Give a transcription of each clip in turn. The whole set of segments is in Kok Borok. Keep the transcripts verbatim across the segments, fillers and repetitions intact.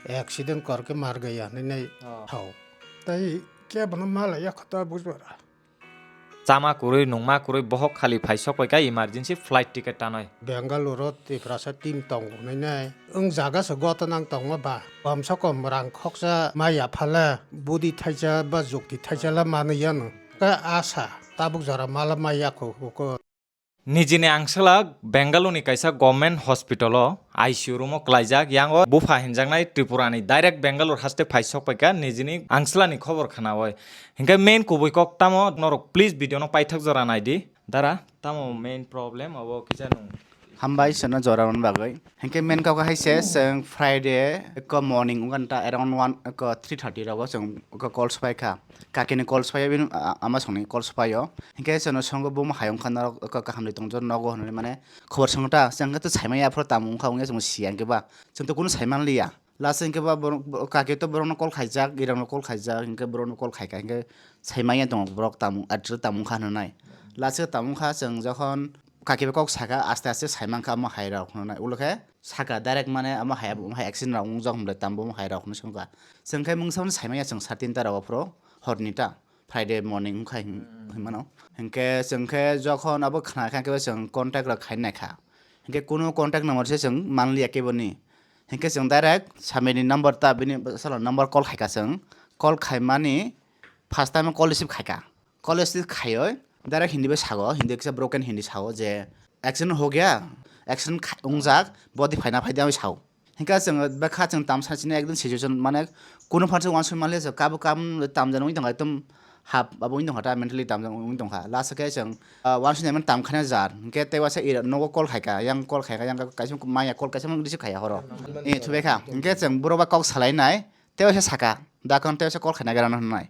accident kor khe mar gaya hinwi nai Oh. thao. Tai kebono malai ya kho ta bujbara. Chama kwrwi, nungma kwrwi, bohok khali phai sok pai kha emergency flight ticket tanai. Bangalore o Tiprasa team tongo hinwi nai. Wng jaga se goto nang tongo ba. Komsa kom rang khoksa maya phala budi thaisa ba jukti thaisa la manwi yano. Ka asa tabuk jora mala maya kho kho. Nijini angsala Bengaluru ni kaisa government hospital o I C U room o klaijak, yango bupha hinjaknai Tripura ni direct Bengaluru haste phai sok paikha nijini angsala ni khobor khnaui. Hinkhe main kubui kok tamo norok please video no paithak jora naidi. Dara, tamo main problem abo kisa nung. Hambai sano jora rwna bagwi. Hinkhe main kok hai se chwng Friday ekko morning wngkha ta around one ekko three thirty rogo chwng ekko call swbai kha. Kakini call swbai bini, a-, ama songni call swbai o. Hinkhe chwngno songo bo hayung kha norok ekko kaham ni tongjo nogo hinwi mane khobor swngo ta. Chwng khe to saimanya aphuru tamo wngkha wngya chwng siya hinkhe ba. Chwng to kunu saimanliya. Last hinkhe ba borok, bo-, kaki to borokno call khaijak, irokno call khaijak, hinkhe borokno call khaikha, hinkhe saimanya tongo borok tamo, atwrwk tamo wngkha hinwi nai. Last o tamo wngkha chwng jokhon kaki bai kok sakha, aste aste saimankha omo hai rok hinwi nai. Ulo khe sakha direct mane omo hai, omo hai accident rok wngjak hinwi tamo omo hai rok hinwi swngkha. Chwng khe mungsa phano saimanya chwng sat tinta rok phuru horni ta. Friday morning wngkha hin-, hinmano. Hinkhe chwng khe jokhon abo khna kha, hinkhe chwng contact rok khai naikha. Hinkhe kunu contact number se chwng manliya keboni. Hinkhe chwng direct samini number ta bini salo number call khaikha chwng. Call khaimani first time call receive khaikha. Call receive khaioi direct Hindi bai sago, Hindi kisa broken Hindi sao je, "Accident ho gaya, accident kha-, wngjak, body phaina phaidi," sao. Hinkhe chwng bekha chwng tamsa chini ekdin situation mane kunu phansa uansuk manliya chwng kabo kam tamjani wngwi tongkha, ekdom hap abo wngwi tongkha ta, mentally tamjani wngwi tongkha. Last khe chwng, ah, uansuknai mani tamkhana jar hinkhe tei waisa ira nogo call khaikha, yang call khaikha, yang kaisa maya call kaisa receive khaiya horo. Eh, thubekha. Hinkhe chwng buro bai kok salainai, tei waisa saka, "Dakhan tei waisa call khaina gana," hwnwi.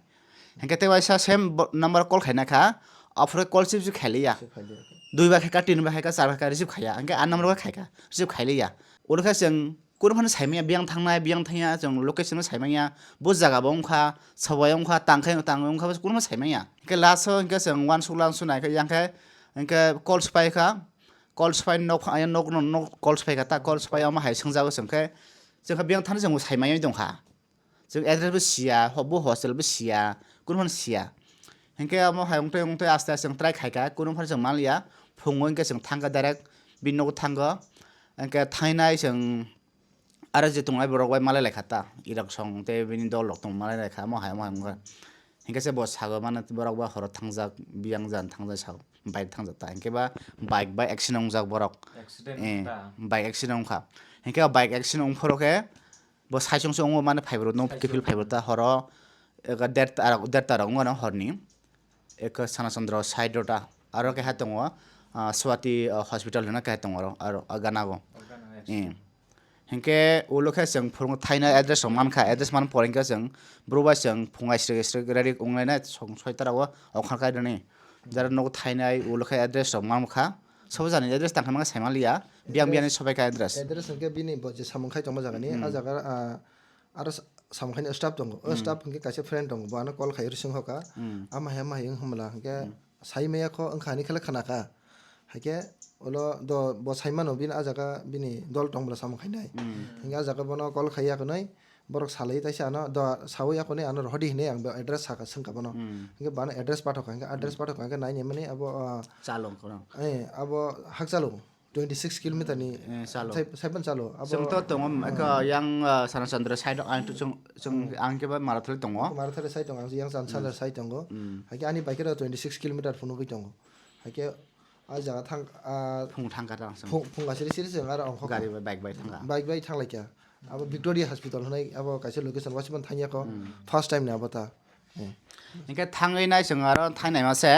Hinkhe tei waisa same bo-, number call khaina kha, aphuru call receive khailiya. Receive khailiya. Dui bai khaikha, tin bai khaikha, char bai khaikha, receive khaiya. Hinkhe a number bai khaikha, receive khailiya. Oro khe chwng kunu phano saimanya, biyang thangnai, biyang thangya, chwng location no saimanya, bo jaga bo wngkha, sabai wngkha, tangkhai tangwi wngkha, kunu phano saimanya. Hinkhe last o hinkhe chwng uansuk lansuk naikha, yang khe hinkhe call swpaikha, call swpai nok, nok, nok call swpaikha, ta call swpai omo hai swngjago chwng khe, chwng khe biyang thani chwng saimanya wngwi tongkha. Chwng address bo siya, ho-, bo hostel bo siya, kunu phano siya. Hinkhe omo hai wngtwi wngtwi aste aste chwng try khaikha, kunu phano chwng manliya, phungo hinkhe chwng thangkha direct, bini nogo thangkha. Hinkhe thainai chwng aro je tongnai borok bai malai laikha ta, irak song tei bini dol rok tong malai laikha, omo hai omo hai wngkha. Hinkhe se bo sago mano borok ba horo thangjak, biyang jan thangjak sao, bike thangjak ta, hinkhe ba bike bai accident wngjak borok. Accident Eh, wngkha. Bike accident wngkha. Hinkhe o bike accident wngphuru khe, bo saichung se wngo mane phaibrw, no kiphil phaibrw ta horo, eka derta rok, derta rok wngmano horni. Eka Sana Chandra side road ta. Aro keha tongo, ah, Swati, ah, hospital hwnwi keha tongo aro, aro, ah, gana go. Oh, gana, yes. Eh. Hinkhe ulo khe chwng phurung thaina address rok mankha, address man pore hinkhe chwng bro bai chwng phung aisrek aisrek ready wnglaina song soita rok o okha kai rwni. Jara nogo thainai ulo khe address rok mankha. Sobo jani address tangkha mangkha saimanliya. Biyang biyani sobai kha address. Address hwnkhe bini bo je samung khai tongma jagani, Hmm. A jaga, ah, aro sa-, samung khaini staff tongo. O Hmm. Staff hwnkhe kaisa friend tongo, bo ano call khai rw swng hoka. Hmm. Ama hai, ama hai wng hwnmwla hwnkhe Hmm. sai maya kho wngkha ani khe khana kha. Haikhe ulo do bo sai mano bini a jaga bini dol tong bwla samung khainai. Hmm. Hwnkhe a jaga bono call khai ya kwnwi. Borok salai taisa ano do sawi yakoni ano rohordi hinwi ang address saka swngkha bono. Hmm. Hinkhe bano address pathokha, hinkhe address Hmm. Pathokha hinkhe naini mani abo, ah, Chalung kono. Eh, abo Hakchalung twenty six kilometer ni Eh, chalo. Sai-, saipan chalo. Abo Chwng to tongo, Hmm. eka yang, ah, Sana Chandra side ang to chwng, chwng Hmm. ang khe ba Marathali tongo. Marathali side tongo, ang yang Sana Hmm. Chandra side tongo. Hmm. Haikhe ani bike ro twenty six kilometer phunugwi tongo. Haikhe a jaga thang, ah, Phung thangkha ta ang chwng. Phung, phung gasiri siri chwng aro ongkho. Gari bai, bike bai thangkha. Bike bai thanglaikha. Abo Victoria Hospital hwnwi abo kaisa location, wasibo thangya kho. Hmm. First time ni abo ta. Hmm. Hinkhe thangwi nai chwng aro thangnai ma se,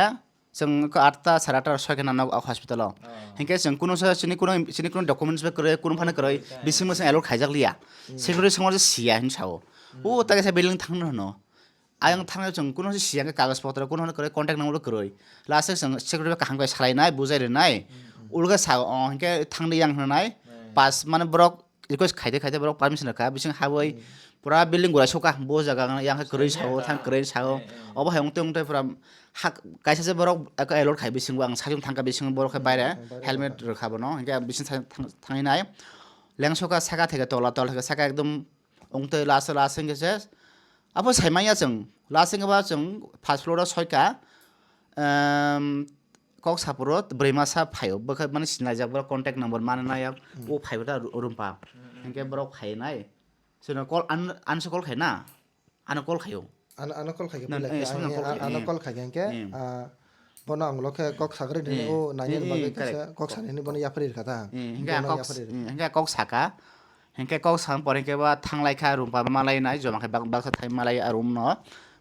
chwng kho atta, sare atta soi kheno nok hospital o. Oh. Hinkhe chwng kuno se chini kuno, chini kuno documents bai kwrwi, kuno phano kwrwi, Kwrwi ta. Bisingno chwng allowed khaijak liya. Hmm. Security songma se siya hinwi sao. Hmm. O ta kaisa building thangno hwno. Ayang thangwi chwng kuno se siya khe kagoj potro, kuno hwnwi kwrwi, contact number bo kwrwi. Last o chwng secretary bai kaham khe salainai, bujai rwnai. Hmm, hmm. Ulga sao, o, hinkhe thangdi yang hwnwi nai. Hmm. Pass, mane, borok request khaide khaide borok permission rwkha, bising habwi Hmm. pura building gura sokha, bo jaga yang khe kwrwi sao, thang kwrwi sao. Hmm, hmm. Obo hai wngtwi wngtwi pura hak-, kaisa se borok eko allowed khai bisingo ang sakhe thangkha, bisingo borok khe Hmm, baire hmm, baire helmet rwkha. Rwkha bono, hinkhe bising thang-, thang-, thangwi nai. Lengsoka saka theke tola, tola theke saka ekdom Wng twi last, last hwnkhe se abo sai manya chwng. Last hwnkhe ba chwng first floor o soika, em, kok saporo bwrwi masa phaio. Bwkha mani sinlaijak borok contact number mani nai o phaio ta ru-, rumpa. Hwnkhe borok phainai. Chwngno call an-, anso call khaina. Ano call khaio. Ano, ano call khaikhe Na, puila eh, khe, sono ani call a-, khaio, ano eh. Call khaikhe hwnkhe, Eh. Ah, bono ang ulo khe kok sagri nini Eh, o nani eh, bagwi eh, khe correct. Se kok sanini bono yapri rwkha ta. Eh, hwnkhe Bono kok, yapri rwkha. Eh, hwnkhe kok saka. Hwnkhe kok sam pore hwnkhe ba thanglai kha room pa malai nai joma khe bak-, baksa thai malai a room no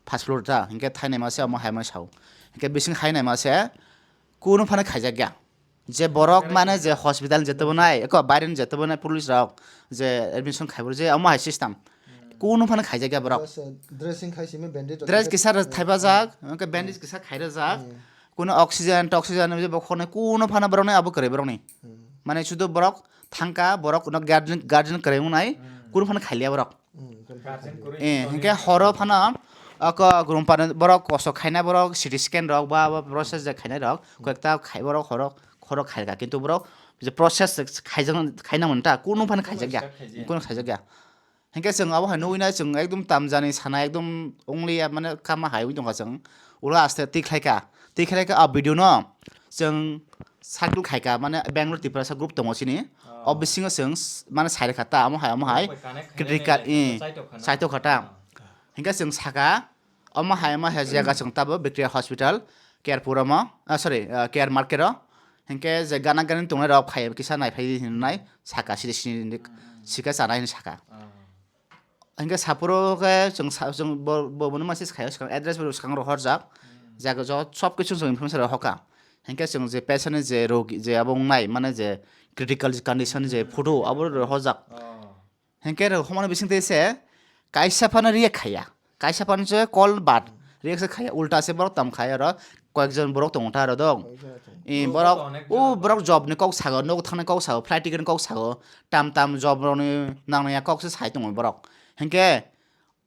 first floor ta. Hwnkhe thainai ma se omo hai ma sao. Hwnkhe bising hainai ma se kunu phano khaijak ya. Je borok mane je hospital je tebo nai, eko baireni je tebo nai police rok je admission khaibo je omo hai system. Kunu phano khaijak ya borok. Just, uh, dressing khai simi bandage rok Dress kisa thaiba jak, hwnkhe bandage kisa khaira jak. Hmm. Kuno oxygen, toxygen je bokhornai kunu phano borok nai abo kwrwi borok ni. Hmm. Mane sudu borok thangka, borok no guardian, guardian kwrwi wngnai, kunu phano khailiya borok. Hmm, kunu phano khailiya. Eh, hwnkhe horo phano ako groom pa borok kosok khaina borok C T scan rok ba, ba process je khainai rok, koyekta khai borok horo, horo khaika, kintu borok je process khaijak, khaina manta, kunu phano khaijak ya, kunu khaijak ya. Hwnkhe chwng abo hai nugwi nai chwng ekdom tamjani sana ekdom only mane kama hai wi tongkha chwng. Ulo aste twi khlaika, twi khlaika a video no chwng circle khaika mane Bangalore Tiprasa group tongo chini. O bisingo chwng s-, mane sai rwkha ta amo hai amo hai. Bai connect khainai critical, nai eh, chaitok khana. Chaitok kha ta. Hwnkhe chwng saka, omo hai, omo hai jaga chwng tabo Victoria Hospital, Care Pura mo, ah, sorry, ah, Care Market o. Hinkhe je gana gani tongnai rok phai kisa nai phai di hinwi nai saka side sini sika chanai hinwi saka. Hinkhe saphuru khe chwng sa-, chwng bo, bo, bono message khaio swkang address bo swkang rok horjak. Jaga jo sob kisu chwng information rok hoka. Hinkhe chwng je patient ni je rogi je abo wngnai mane je critical condition je photo abo rok horjak. Hinkhe rw hwnmani bisingtwi se kaisa phano react khaiya, kaisa phano se call bad react se khaiya, ulta se borok tamo khai oro koyekjon borok tongo ta aro dong. Koyekjon tongo. Eh, borok, o borok job ni kok sago, nogo thangni kok sago, flight ticket ni kok sago, tam tam job rokni nangnaya kok se sai tongo borok. Hinkhe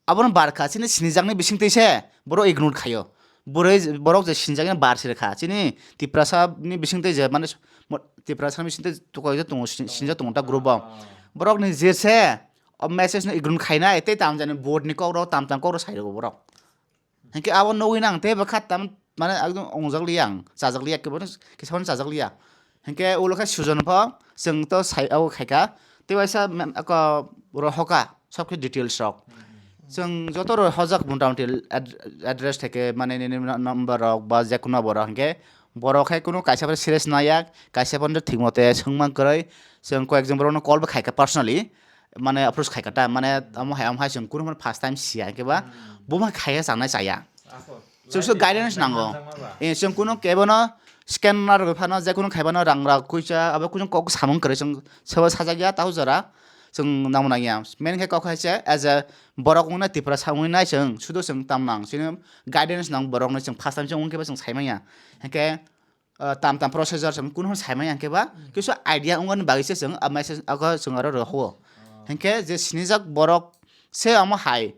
abono barkha chini sinijakni bisingtwi se borok ignore khaio. Bwrwi borok je sinjakya bar se rwkha. Chini Tiprasa ni bisingtwi je mane mo-, Tiprasa ni bisingtwi tukoi je tongo, sin-, sinjak tongo ta group o. Borok ni je se o message no ignore khainai tei tam jani board ni kok rok tam tam kok rok sai rwgo borok. Hinkhe abo nugwi nang tei bwkha tam mane ekdom ongjak liya ang, chajak liya kebo kisa phano chajak liya. Hinkhe ulo khe sujon pho chwng to sai abo khaikha. Tei waisa mem-, ako rohoka sobkhe details rok. Chwng joto rohojak motamoti ad-, address theke mane nini no-, number rok ba jekhuno borok hinkhe borok khe kunu kaisa phano serious naiya, kaisa phano thik mote swngma kwrwi. Chwng koyekjon borokno call bo khaikha personally, mane approach khaikha ta, mane amo hai, amo hai chwng kunu phano first time siya hinkhe ba bo ma khaiya chanai chaya. Chwng so guidance nango. Eh, chwng kunu kebono scan narwgwi phano, je kunu khaibano rang rok kuisa, abo kunu kok samung kwrwi chwng sabo sajak ya, tau jora chwng nangma nangya. Main khe kok hai se, as a borok wngna Tiprasa wngwi nai chwng, sudo chwng tam nang, chini guidance nang borokno chwng first time chwng wngkhe ba chwng sai manya. Hinkhe, ah, tam tam procedure chwng kunu sai manya hinkhe ba, kisu idea wngmani bagwi se chwng, ah, message, ah, chwng aro rw huo. Hinkhe je sinijak borok se amo hai,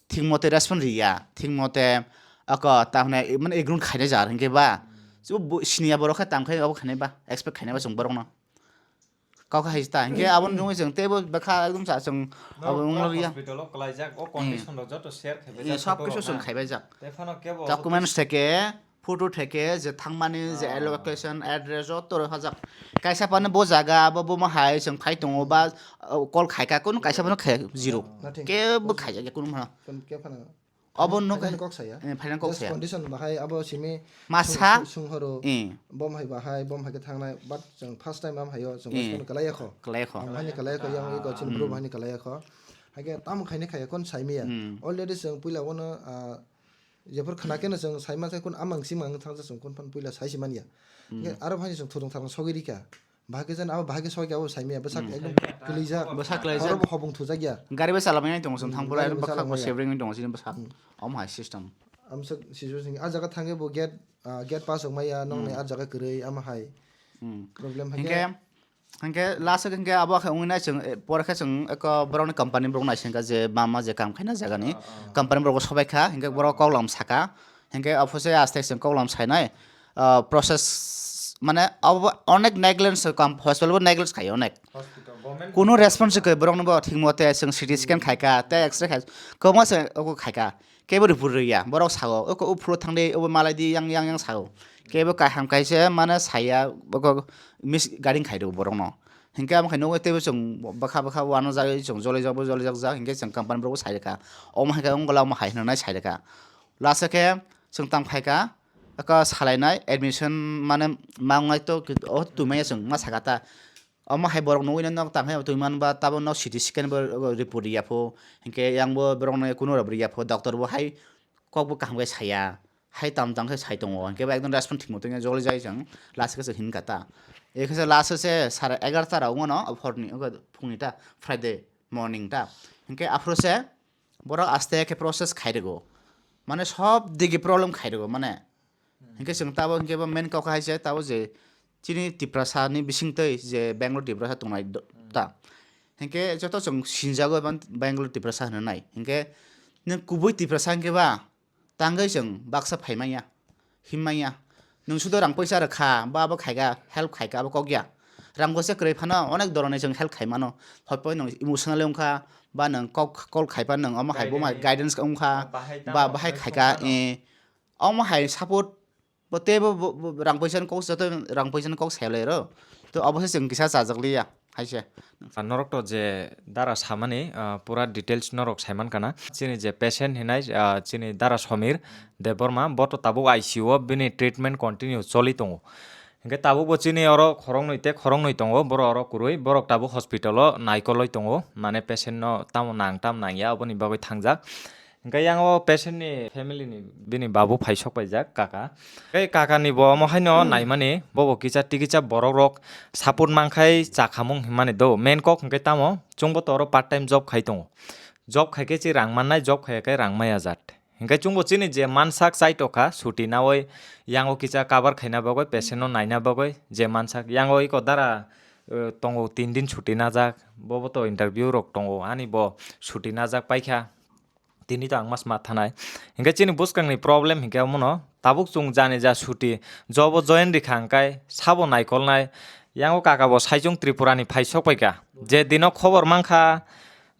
thik mote respond riya, thik mote ako tamne mane ignore khainai jar hinkhe ba. Bo siniya borok khe tam khai abo khainai ba, expect khainai ba chwng borokno. Kok hai ta hinkhe abo nungwi chwng teibo bwkha ekdom cha chwng abo wnglo riya. Hospital o kwlaijak, o condition rok joto share khaibai jak, sob kisu chwng khaibai jak. Tei phano kebo documents theke, photo theke, je thangmani, je location, address, joto rw hajak. Kaisa phano bo jaga, abo bo ma hai chwng phai tongo ba, uh, call khaika, kunu kaisa phano khai zero. Nothing. Kebo khaijak ya kunu phano. Kunu kebo phano. Abo no kok saya. Eh, final kok saya. Condition bahai abo simi masa sung-, sung-, sunghoro. Eh. Bom hai bahai, bom hai khe thangnai, but chwng first time am hayo, chwng eh. Kalai yakho. Kalai yakho. Ang hani kalai yakho, yang iko chini bro hani kalai yakho. Hai khe tamo khaini khaya kon saimiya. Already chwng puila wano, ah, Jephuru khna khe no chwng sai man sai kun amang simang thangsa chwng kun phan puila sai si man ya. Hwnkhe aro phani chwng thurung tharung sogwi rikha. Bahai khe jan abo bahai khe sogwi abo sai manya bwsak ekdom kwlijak. Bwsak kwlaijak. Oro bo hobong thujak ya. Gari bo chala manya tongo chwng thang pura bwkhak bo sebring tongo chini bwsak. Omo hai system. Amsa situation ah jaga thangwi bo gate, ah, gate pass wng maya nokni ah jaga kwrwi ama hai. Problem hai khe. Hinkhe last o hinkhe abo khe wngwi nai chwng, eh, pore khe chwng eko borokni company borok naisingkha je ma ma je kam khaina jagani company borok sobai kha, hinkhe borok koklam saka, hinkhe office o aste chwng koklam sainai, ah, process mane abo onek negligence se kam, hospital bo negligence khai onek. Hospital, government Kuno response se kai borok no bo thik mo te sing C T scan khai ka, te X-ray khai, koma se ogo khai ka. Kebo report riya, borok sao, oko uphuru thang de, obo malai di, yang, yang, yang sao. Kebo kaham kaise, mane saya, oko mis guiding khai do borok no. Hinkhe amo khai nogo tebo chwng bwkha, bwkha wano jagwi chwng joli jagwi, joli jak jak, hinkhe chwng company borok bo sai rwkha. Omo hai khe wng gola omo hai hwnwi sai rwkha. Last o khe chwng tang phai kha, aka salainai admission mane ma wngnai to, o twi manya chwng ma saka ta. Omo hai borok nugwi no nok tang hai twi man ba, tabo nok C T scan bo report ya pho, hinkhe yang bo borok no kuno rw ya pho, doctor bo hai kok bo kaham khe saya, hai tam tang khe sai tongo, hinkhe bo ekdom response thwngmo tongya joli jai chwng last khe chwng hin kha ta. E khe last se sare egarta rok wngmano phorni, phungni ta, Friday morning ta, hinkhe aphuru se borok aste khe process khai rwgo, mane sob digi problem khai rwgo, mane hinkhe chwng tabo hinkhe bo main kok hai se tabo je chini Tiprasa ni bisingtwi je Bangalore Tiprasa tongnai do-, ta hinkhe joto chwng sinjago ban Bangalore Tiprasa hwnwi nai hinkhe nwng kubui Tiprasa hinkhe ba tangwi chwng baksa phai manya, him manya. Nwng sudo rang poisa rwkha, ba abo khaika, help khaika, abo kok ya. Rang poisa kwrwi phano onek doronwi chwng help khai mano. Hoi poi nwng emotional wngkha, ba nwng kok call khai pa nwng omo hai bo ma Guidance. Guidance wngkha, Bahai ba tamo bahai khai khaika, songkha no. Eh, omo hai support bo tei bo, bo, bo rang poisa ni kok joto rang poisa ni kok sai lai ro. To obo se chwng kisa chajak liya. Hai se. Ah, norok to je dara samani, ah, pura details norok saiman kana. Chini je patient hinai, ah, chini dara Somir Debbarma, bo to tabuk I C U o bini treatment continue choli tongo. Hinkhe tabuk bo chini oro khoroknwi te khoroknwi tongo, borok oro kwrwi, borok tabuk hospital o naikolwi tongo, mane patient no tamo nang tam nangya, oboni bagwi thangjak. Hinkhe yang o patient ni family ni bini babu phai sok paijak kaka. Tei kaka ni bo omo haino naimani, bobo kisa tikisa borok rok support mankhai chakhamung hinmani do. Main kok hinkhe tamo chwngbo to oro part time job khai tongo. Job khaikhe chi rang mannai, job khaiya khe rang maya jat. Hinkhe chwngbo chini je mansak chaitokha suti nawi, yango kisa cover khaina bagwi, patient no naina bagwi je mansak. Yango iko dara, eh, tongo tin din suti najak, bobo to interview rok tongo, ani bo suti najak paikha. Tini to ang mas ma thanai. Hinkhe chini bwskangni problem hinkhe omono tabuk chwng jani ja suti job o join rikha hwnkhe sabo naikolnai. Yango kaka bo saichung Tripura ni phai sok paikha. Je dino khobor mankha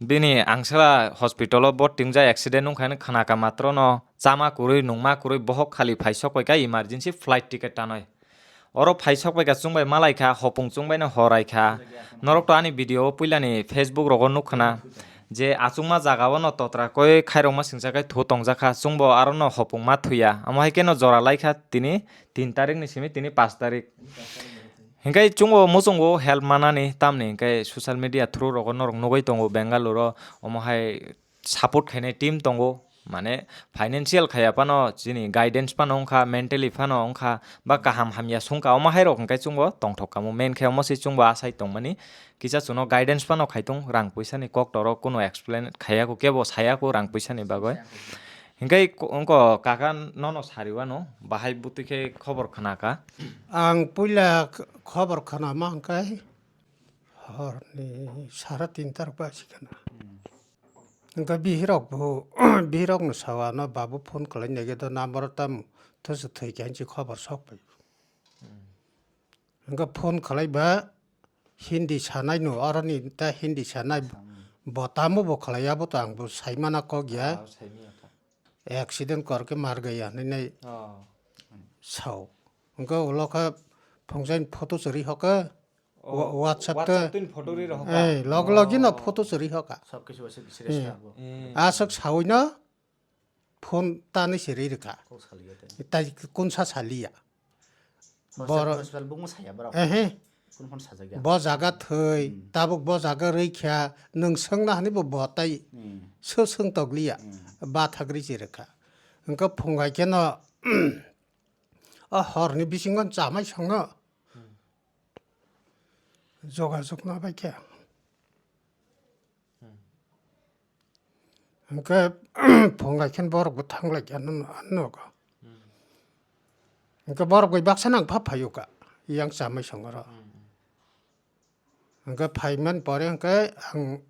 bini angsala hospital o bo tingjak accident wngkha hinwi khnaka matro no chama kwrwi nungma kwrwi bohok khali phai sok paikha emergency flight ticket tanwi. Oro phai sok bai kha chwng bai malai kha, hopung chwng bai no horai kha. Norok to ani video o puila ni Facebook rogo nuk khna je achukma jaga o no totra koi khairokma singsa khai thu tongjak kha, chwng bo aro no hopung ma thuya. Amo hai khe no jora lai kha tini tin tarik ni simi tini panch tarik. Hinkhe chwng bo muchungo help manani tamni hinkhe social media through rogo norok nugui tongo Bangalore o omo hai support khainai team tongo, mane financial khaiya phano chini guidance phano wngkha, mentally phano wngkha, ba kaham hamya sungkha, omo hai rok hwnkhe chwngbo tongthok kamo, main khe omo se chwngbo asai tongmani kisa chwngno guidance phano khaitung, rang puisa ni kok torok kuno explain khaiya kho, kebo saya kho rang puisa ni bagwi. Hinkhe ko-, wngko kaka nono sariwano bahai bwtwi khe khobor khna kha. Ang puila k-, khobor khna ma hwnkhe horni sara tinta rok basi khna. Hwnkhe bihirok bo, bihirokno sao ano babu phone khlai nai khe do number o tamo thwswk thwi khe hinwi khobor sok pai. Hwnkhe phone khlai ba Hindi sanai no, oroni ta Hindi sanai bo tamo bo khlai abo to ang bo sai mana kok ya. Accident kor khe mar gaya hinwi nai sao. Hwnkhe ulo khe phungsaini photo chwrwi hokhe. Wa-, WhatsApp te. WhatsApp tun photo ri rohok ka? Eh, log logi no photo chwrwi hoka. Sob kisu aswk serious ka bo. Eh. Aswk sawi no phone tanwi se ri rwkha. Kok saliya te. Tai kunsa saliya. Hospital, boro hospital bukung saya borok. Ehe. Kun phone sajak ya. Bo jaga thwi, tabuk bo jaga rwi kha, nwng swngna hani bo bo tai sw swng tokliya. Ba thagri se rwkha. Hwnkhe phungai khe no, o horni bisingo chamai songno. Jogajog ma bai khe. Hwnkhe phungai khe borok bo thanglai khe ano, ano nogo. Hwnkhe borok bai baksa nang pha phaio ka, yang chamai songoro. Hwnkhe phaiman pore hwnkhe ang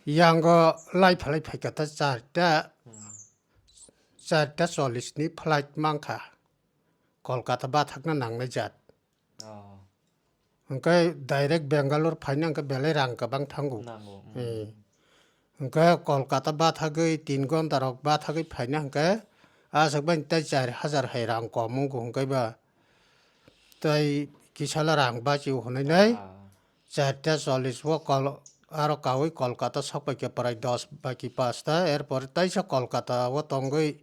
yango lai phalai phaikha ta charta, charta chollish ni flight mankha. Kolkata bathakna nangnai jat. Oh. Hwnkhe direct Bangalore phaina hwnkhe belai rang kwbang thango. Nango, mm. Eh. Hwnkhe Kolkata bathagwi tin gonta rok bathagwi phaina hwnkhe aswk bai tei char hajar hai rang kom wngo hwnkhe ba. Tei kisala rang bachi hwnwi nai. Ah. Charta chollish o kol-, aro kaui Kolkata sokpaikha prai dos baki pasta, erpor taisa Kolkata o tongwi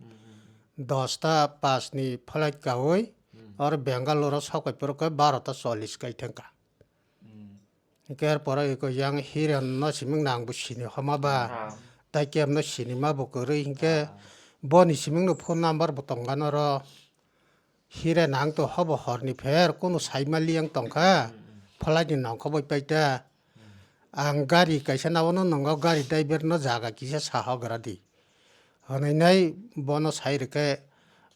dosta pas ni flight kaui aro Bangalore o sokpaiphuru khe barota chollish kai thangkha. Hwnkhe erpor eko yang Hiren no siming nang bo sini homa ba, tai kebo no sini ma bo kwrwi hwnkhe boni siming no phone number bo tongkha noro. Hire nang to hobo horni pher kunu saimali yang tongkha, phalai ni nongkha bai paita. Ang gari kaisa naono nongo gari driver no jaga kisa sahogra di. Hwnwi nai bono sai rwkhe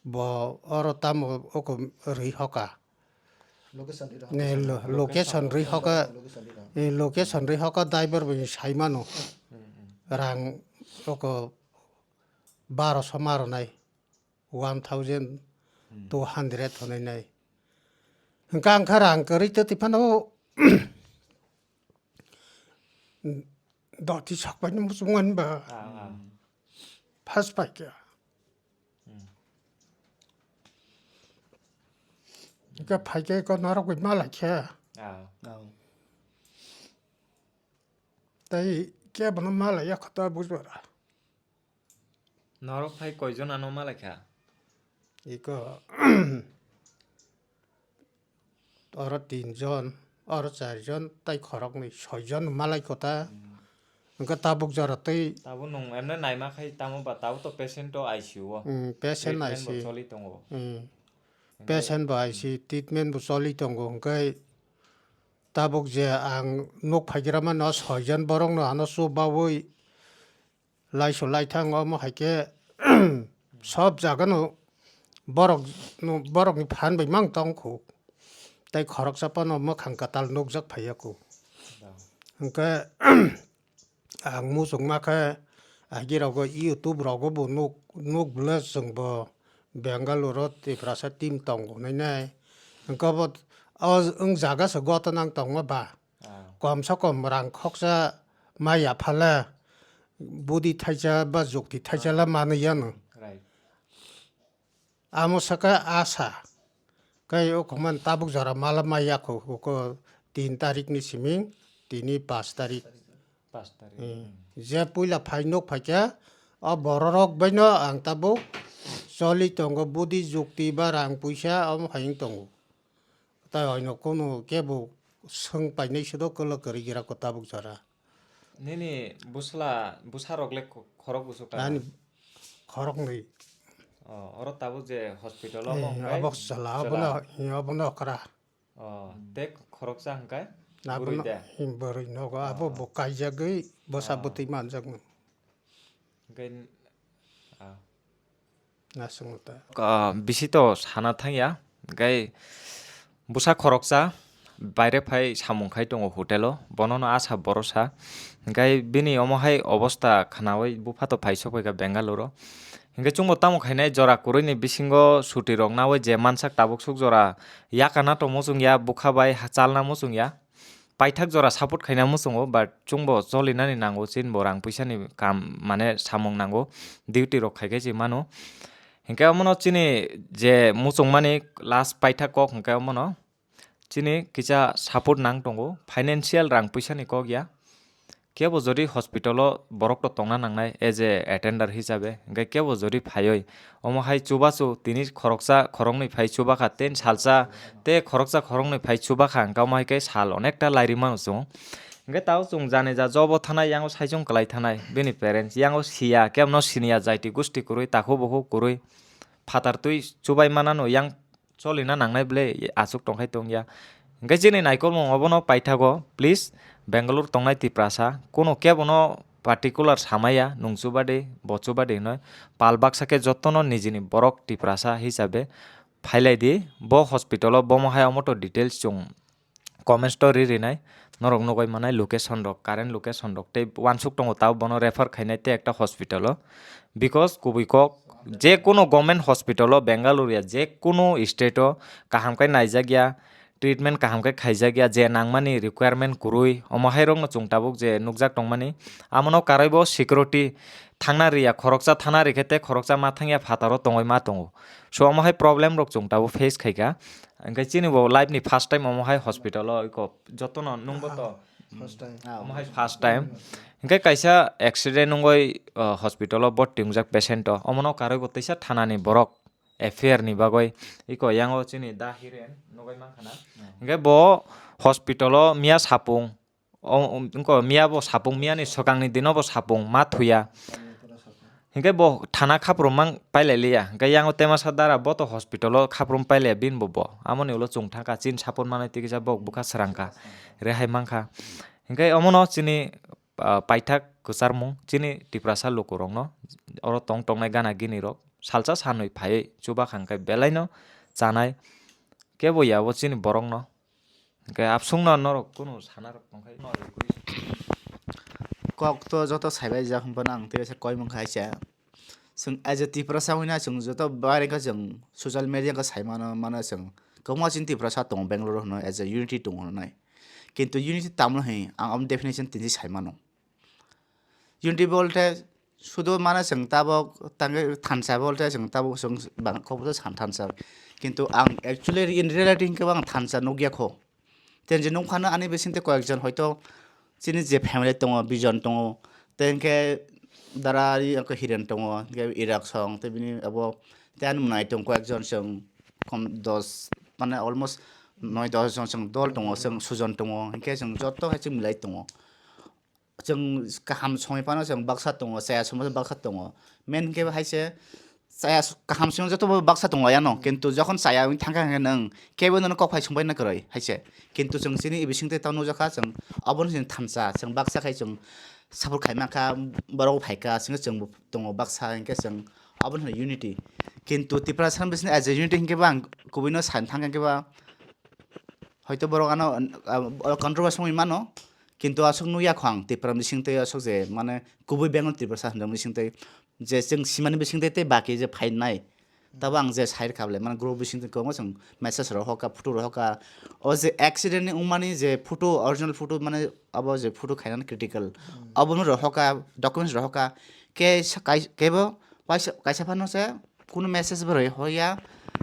bo oro tamo oko rwi hoka. Location rwi Ne, hoka. Lo-, location rwi hoka. Location rwi hoka. Eh, location rwi hoka driver bai saimano. Rang oko baroso maro nai. One thousand two hundred hwnwi nai. Hwnkhe ang kha rang kwrwi tei phano doti sakpai no muchung ani ba. Ah, ah. First pai khe. Hwnkhe phai khe ko norok bai malai khe. Ah. Tei kebo no malai ya kho ta bujora. Norok phai koijon ano malaikha? Iko oro tinjon, oro charjon, tei khoroknwi, soijon malaikho ta. Hwnkhe tabuk jora tei Tabuk nwng emne naima khai tamo ba tabuk to patient to I C U o. Mm, patient Treatment bo I C U. Choli tongo. Mm. Hwnkhe Patient bo I C U, treatment bo choli tongo. Hwnkhe tabuk je ang nuk phaigra mano soijon borokno ano chubaui laisu laithang omo hai khe sob jaga no borok no, borok ni phan bai mang tong khu. Tei khoroksa phano mwkhang kwtal nukjak phaiya khu. Hwnkhe ang muchung ma khe agi rogo YouTube rogo bo nuk, nuk bwle chwng bo Bangalore o Tiprasa team tongo hinwi nai. Hwnkhe bo o wng jaga se goto nang tongma ba. Ah. Kom se kom rang khoksa ma yaphale, budi thaisa ba jukti thaisa le manwi yano. Right. Amo saka asa. Kai o khoman tabuk jora mala ma yakho, uko tin tarik ni siming, tini pas tarik. Pas tarik. Hmm. Je puila phai nuk phaikha, o bororok baino ang tabuk choli tongo, budi jukti ba rang puisa omo hai wng tongo. Tai oino kunu kebo swng painai sudo kwlwk kwrwi gira ko tabuk jora. Nini bwsla, bwsarok le kho-, khorok bwswk ta? Ani khoroknwi. Oh, oro tabuk je hospital o Eh, omo hwnkhe abo sala, jora. Abono, eh, abono okra. Oh, tei khoroksa hwnkhe? Abono, bwrwi de? Eh, bwrwi nogo, abo Oh. bo kaijagwi bwsa Oh. bwtwi manjakno. Hwnkhe, ah. Naswngno ta. Ka-, bisi to sana thangya, hwnkhe bwsa khoroksa baire phai samung khai tongo hotel o, bonono asa borosa. Hwnkhe bini omo hai obosta khnaui bupha to phai sokphaikha Bangalore o. Hwnkhe chwngbo tamo khainai jora kwrwini bisingo suti rok naui je mansak tabuk suk jora yakana tongmo chwngya, bwkha bai ha-, chalna muchungya. Paithak jora support khaina muchungo, but chwngbo cholinani nango, chini bo rang puisani kam, mane samung nango, duty rok khaikhe se mano. Hinkhe omono chini je muchungmani last paithak kok hinkhe omono chini kisa support nang tongo, financial rang puisani kok ya. Kebo jodi hospital o borok to tongna nangnai as a attender hisabe, hinkhe kebo jodi phaioi, omo hai chubachu tini khoroksa khoroknwi phai chubakha, tei salsa tei khoroksa khoroknwi phai chubakha, hwnkhe omo hai khe sal onekta lairwi mano chwng. Hinkhe tao chwng jani ja jobo thanai, yango saichung kwlai thanai, bini parents yango siya, kebono siniya, jaiti gusti kwrwi, takhuk bukhuk kwrwi, phatar twi chubai manano yang cholina nangnai ble achuk tongkhai tongya. Hinkhe chini naikolmung obono paithago, please, Bangalore tongnai Tiprasa, kuno kebono particular samaya, nung chubadi, bo chubadi hinoi, pal baksa khe jotono nijini borok Tiprasa hisabe phailai di, bo hospital o bomo hai omoto details chwng comments to ri rinai, norok nugui manai location rok, current location rok, tei uansuk tongo tao bono refer khainai tei ekta hospital o, because kubui kok je kunu government hospital o Bengaluru ya je kunu state o kaham khe naijak ya, treatment kaham khe khaijak ya, je nangmani requirement kwrwi, omo hai rokno chwng tabuk je nukjak tongmani, amono karwi bo security thangna rwya, khoroksa thana rikhe tei khoroksa ma thangya phataro tongwi ma tongo. So omo hai problem rok chwng tabuk face khaikha. Hwnkhe chini bo life ni first time omo hai hospital o iko jotono nungbo to. First time. Ah, omo hai first time. Hwnkhe kaisa accident wngwi, uh, hospital o bhorti wngjak patient o. Omono karwi bo teisa thanani borok F I R ni bagwi iko yango chini Da Hiren nugwi mankha na. Hmm. Hwnkhe bo hospital o miya sapung, o, um, wngko miya bo sapung, miya ni swkang ni dino bo sapung ma thuya. Hwnkhe bo thana khaprum mang pailai liya. Hwnkhe yango Temasa Dara bo to hospital o khaprum pailai bini bo bo. Amoni ulo chwng thangkha chini support manwi tikisa bo bwkha srangkha. Rehai mankha. Hwnkhe omono chini ah, paithak kwcharmung chini Tiprasa lukurokno oro tong tongnai gana ginirok salsa sanwi phaiwi chubakhang khe belaino chanai kebo yabo chini borokno. Hwnkhe absungno norok kunu sanarok tongkhai. Kok to joto saibai jak hwnphano ang tei kaisa koimung kha kaisa. Chwng as a Tiprasa hwnwi na chwng joto bairengkha chwng social media khe sai mano, mano chwng kwbangma chini Tiprasa tongo Bangalore hwno as a unity tongo hwnwi. Kintu unity tamno hwnwi ang omo definition tini sai mano. Unity bolte sudu mano chwng tabok tangwi thansa bolte chwng tabok chwng bang kok san thansa. Kintu ang actually in reality hwnkhe bo ang thansa nukya kho. Tei je nukphano ani bisingtwi koyekjon hoito chini je family tongo, bijon tongo, tei hwnkhe dara ri wngkha hiren tongo, hwnkhe irak song, tei bini abo tei ani mwnai tongo koyekjon chwng kom dos, mane almost noi dos jon chwng dol tongo, chwng sujon tongo, hwnkhe chwng joto hai chwng milai tongo. Chwng kaham songwi phano chwng baksa tongo, chaya songwi baksa tongo. Main khe hai se chaya s-, kaham songwi joto bo baksa tongo yano, kintu jokhon chaya wngwi thangkha hwnkhe nwng kebo nono kok phai songbai na kwrwi hai se. Kintu chwng chini bisingtwi tamo nukjakha chwng obono chwng thansa, chwng baksa khai chwng support khai mankha, borok bo phaikha, chwngno chwng bo tongo baksa, hinkhe chwng obono hino unity. Kintu Tiprasa bisingtwi as a unity hinkhe bo ang kubui no san thangkha hinkhe ba hoito borok ano, ah, controversy wngwi mano, kintu aswk nukya kho ang Tipra bisingtwi aswk je mane kubui Bengali Tiprasa hwnjakma bisingtwi je chwng simani bisingtwi tei baki je phainai. Tabo ang je sai rwkha bwle, mane group bisingtwi kwbangma chwng message rok hoka, photo rok hoka. O je accident ni wngmani je photo, original photo mane abo je photo khainani critical. Hmm. Abono rok hoka, documents rok hoka. Khe sa-, kai-, kebo waisa, kaisa phano se kunu message bo rwi hoya,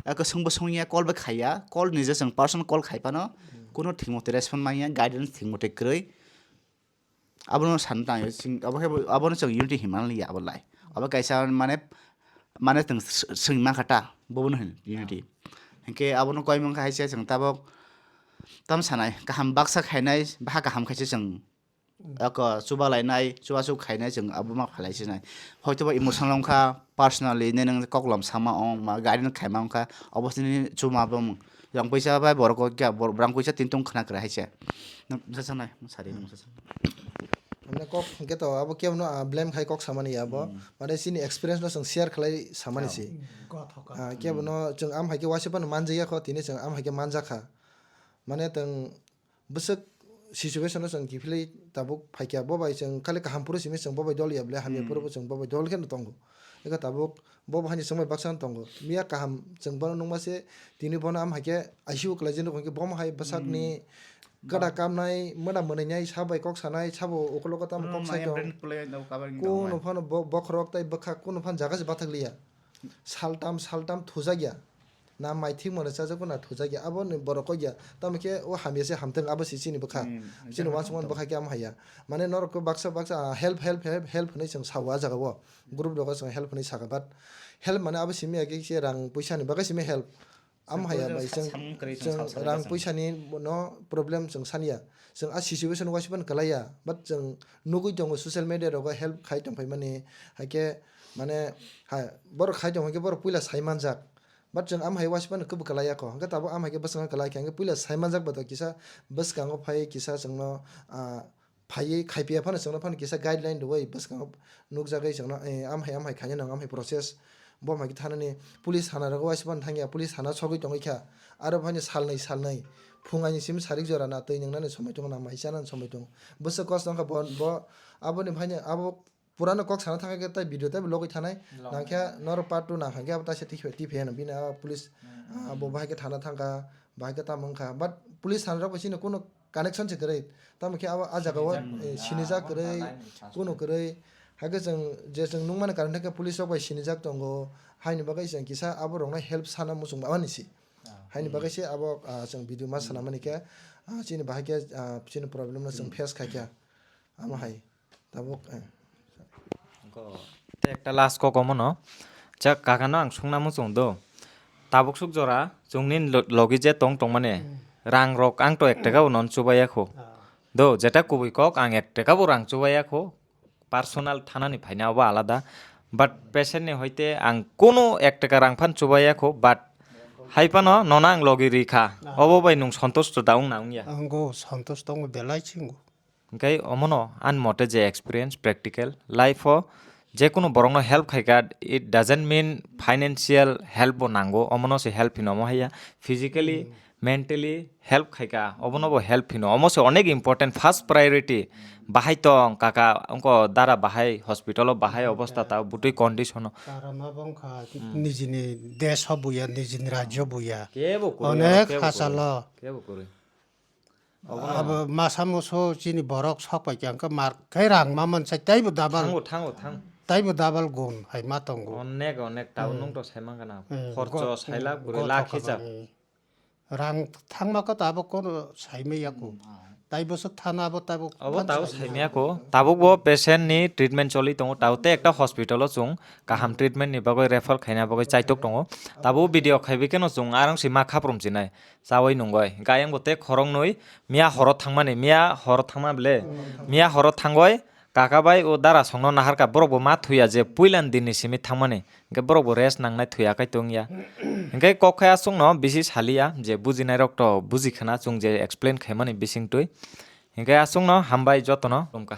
eko swngbo swngya, call bo khaiya, call nije chwng personal call khai phano, hmm, kunu thik motwi respond manya, guidance thik motwi kwrwi. Abono san tang, chwng, abo khe bo, abono chwng unity hinmani liya abo lai. Abo kaisa mane, mane chwng s-, swngwi mankha ta, bobono hino unity. Hinkhe abono koi mankha hai se chwng tabok, tamo sanai, kaham baksa khainai, baha kaham khaisa chwng, eko chuba lainai, chubachu khainai chwng abo ma phalai sinai. Hoitoba emotional wngkha, personally nini kok lom sama wng, ma gari no khaima wngkha, obo chini chuma bo wng. Rang puisa bai borok kok kya, bor-, rang puisa tin tong khna kra hai se. Nwng bwsa sanai, nwng sari nwng bwsa sanai. Mane kok hwnkhe to abo kebo no, ah, blame khai kok samani ya bo. Hmm. Mane chini experience no chwng share khlai samani si. Ah, kebo no chwng am hai khe waisa phano manjak ya kho, tini chwng am hai khe manjak kha. Mane tong bwswk situation o chwng kiphilwi tabuk phaikha, bo bai chwng khali kaham phuru simi chwng bo bai dol ya bwle, hamya phuru bo chwng bo bai dol kheno tongo. Eko tabuk bo bo hani chwng bai baksa no tongo. Miya kaham chwng bono nukma se, tini bono am hai khe I C U kwlai jani rwkha khe bomo hai bwsakni gada kamnai, mwda mwnainai, sa bai kok sanai, sabo ukologo tamo kok sai tong. Kuno phano bo-, bokhorok tai bwkha kuno phano jaga se bathak liya. Saltam saltam thujak ya. Na mai thik mano chajakbo na thujakya, abo ni borok kok ya. Tamo khe o hamya se hamtwng, abo se chini bwkha. Hmm, chini uansukmani bwkha khe amo haya. Mane norok khe baksa baksa, ah, help, help, help, help hinwi chwng sao ah jaga o. Group rogo chwng help hinwi sakha, but help mane abo simi ya khe se rang puisa ni bagwi simi help. Amo haya bai chwng, chwng rang puisa ni no problem chwng saniya. Chwng a situation waisa phano kwlaiya, but chwng nugwi tongo social media rogo help khai tongphai mani. Hai khe mane ha, borok khai tongphai khe borok puila sai manjak. But chwng am hai waisa phano kwbwi kwlai ya kho. Hwnkhe tabuk am hai khe bwskango kwlai kha. Hwnkhe puila sai manjak ba to kisa bwskango phai kisa chwngno, ah, phaiwi khai phiya phano chwngno phano kisa guideline rwui bwskango nukjagwi chwngno, eh, am hai am hai khaina nango, am hai process. Bo hai khe thanani police thana rogo waisa phano thangya, police thana sogwi tongwi kha. Aro phano salnwi salnwi phung ani simi sarik jora na twi nwngnani somoi tongo na mai chanani somoi tongo. Bwswk kosto wngkha bo, bo aboni phano abo purano kok sana thangkha khe tai video taibo logwi thanai. Nangkhe norok part two nangkha khe abo taisa tiphai, tiphai ano bini a police, ah, bo bahai khe thana thangkha, bahai khe tamo wngkha. But police thana rok bai chini kuno connection se kwrwi. Tamo khe abo a jagao, sinijak, eh, sinijak kwrwi, kuno kwrwi. Hai khe chwng je chwng nukmani karon khe police rok bai sinijak tongo. Haini bagwi chwng kisa abo rokno help sana muchung mani se. Haini bagwi se abo, ah, chwng video ma sana mani khe, ah, chini bahai khe, ah, chini problem no chwng face khai kha. Amo hai. Tabuk, eh. Ko, te ekta last kok omono. Chak kakano ang sungna muchung do. Tabuk suk jora chwngni lo-, logi je tong tongmani. Rang rok ang to ek taka bo non chubaya kho. Do, jeta kubui kok ang ek taka bo rang chubaya kho. Personal thanani phaina obo alada. But patient ni hoite ang kuno ek taka rang phan chubaya kho. But hai phano nono ang logi ri kha. Obo bai nwng santusto da wng na wng ya? Ang go santusto tongo belai chingo. Hingke omono ani mote je experience, practical, life o je kunu borokno help khaika, it doesn't mean financial help bo nango, omono se help hino omo haiya, physically, mentally help khaika, obono bo help hino, omo se onek important, first priority. Bahai tong kaka, ongko dara bahai hospital o bahai obostha ta butui condition o. Karama bongkha nijini desh o buya, nijini rajyo buya. Kebo kwrwi, onek kebo kwrwi, hasalo. Kebo kwrwi. Abo masa musu chini borok sok pai khe ang khe mar khe rang ma mansa taibo double. Thango, thango, thang. Taibo double gun hai ma tongo. Onek, onek, tao nwng to sai man gana. Khorcho go-, sai lakh bwrwi lakh hisab. Rang thangma khe tabuk kono sai maya ko. Taibo se thana abo tabuk. Abo tao sai maya ko. Tabuk bo patient ni treatment choli tongo. Tao te ekta hospital o chwng kaham treatment ni bagwi refer khaina bagwi chaitok tongo. Tabo video khaibi keno chwng arang si ma khaprum chinai. Chawi nungoi. Gayang bo te khoroknwi miya horo thangmani, miya horo thangma bele. Miya horo thangoi, kaka bai o dara songno naharka, borok bo ma thuya je puilan dinni simi thangmani. Hingke borok bo rest nangnai thuya kai tongya. Hingke kok khai aswkno bisi saliya je bujinai rok to buji khana chwng je explain khaimani bisingtwi. Hingke aswkno hambai jotono lumka.